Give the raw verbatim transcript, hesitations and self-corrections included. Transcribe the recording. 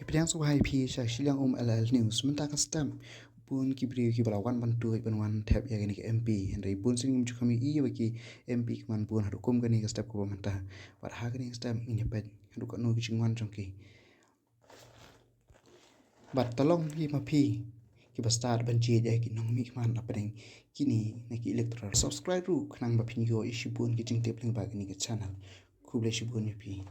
Pdiang sngewbha ïa phi sha Shillong Um L L News. Mynta ka step bun ki briew kiba la wan ban tuid ban wan thep ïa kane ka M P. Hynrei bun sien ngim ju kham ïohi ba ki M P ki man bun haduh kum kane ka step kaba mynta. Bad ha kane ka step ngin ïa peit haduh katno ki jingwan jong ki. Bad to long ïa ma phi kiba stad ban jied ïa ki nongmihkhmat hapdeng kine na ki electoral. Subscribe ruh khnang ba phin ïoh ïa shibun ki jingtip lyngba kane ka channel. Khublei shibun ïa phi.